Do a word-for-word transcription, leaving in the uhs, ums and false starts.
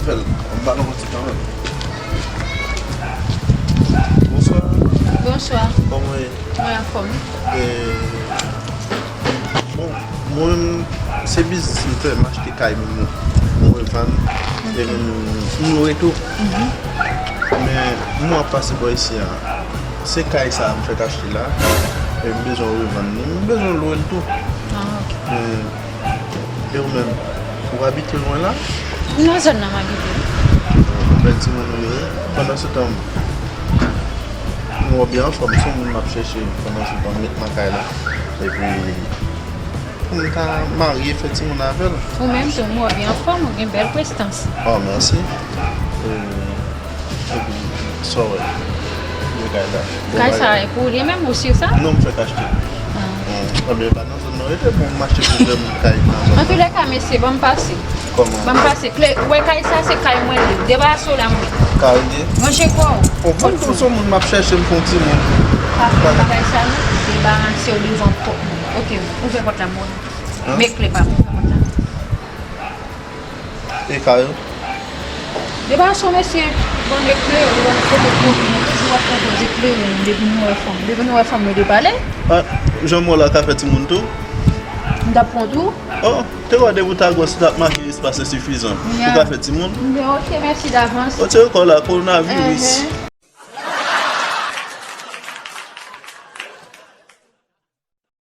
Fè l, m pa nan konti kanmenm. Bonswa. Bonswa. Kòman w ye? Mwen anfòm. E, bon, mwen, se biznis m fè, m achte kay, m, m revann, e m, m lwe tou. Men, m ap pase bò isi a. Se kay sa a m fèk achte la, e m bezwen revann li, m bezwen lwe l tou. Ah, ok. Men, E ou menm, ou abite lwen la? Nan zòn nan m abite. Ou bèl timoun ou ye. Pandan se tan, m wè w byen anfòm, se yon moun m ap chèche pandan se tan, m met nan kay la. Epi, pou m ta marye, fè timoun avè l. Ou menm tou, m wè w byen anfòm, ou gen bèl prestans. Oh, mèsi. E, Epi, sa w wè? Lè kay la. Bon, kay sa a, e pou ou li menm, ou si sa? Non, m fèk achte. Ah. Anben, e pa nan zòn nan rete, bon, m achte pou frè m kay nan zòn nan. Antoulèka, mesye, ban m pase. Kòman? Ban m pase. Kle, ou wè kay sa, se kay mwen li. Debarase w la, mwen. Kay li? Ranje kò w. Bon, ban m tou, se yon moun m ap chèche, m fè yon timoun. Pa fè bagay sa, non. Debarase w devan pòt mwen. Ok, ouvè pòt la, mwen. Men kle pa mwen, ouvè pòt la. E kay ou? Debarase w, mesye, ban m eklere w, ban m kote pou ou, mwen toujou ap pran pòz eklere w depi nou wè fanm. Depi nou wè fanm, nou depale. Ah, jan m wè w la ka fè timoun tou? M t ap pran tou. Oh, te wè depi w ta gwòs, ou t ap make espas ensifizan. Ou ka fè timoun? Men ok, mèsi davans. Ou tire kò w la, kowonaviris. Enhen.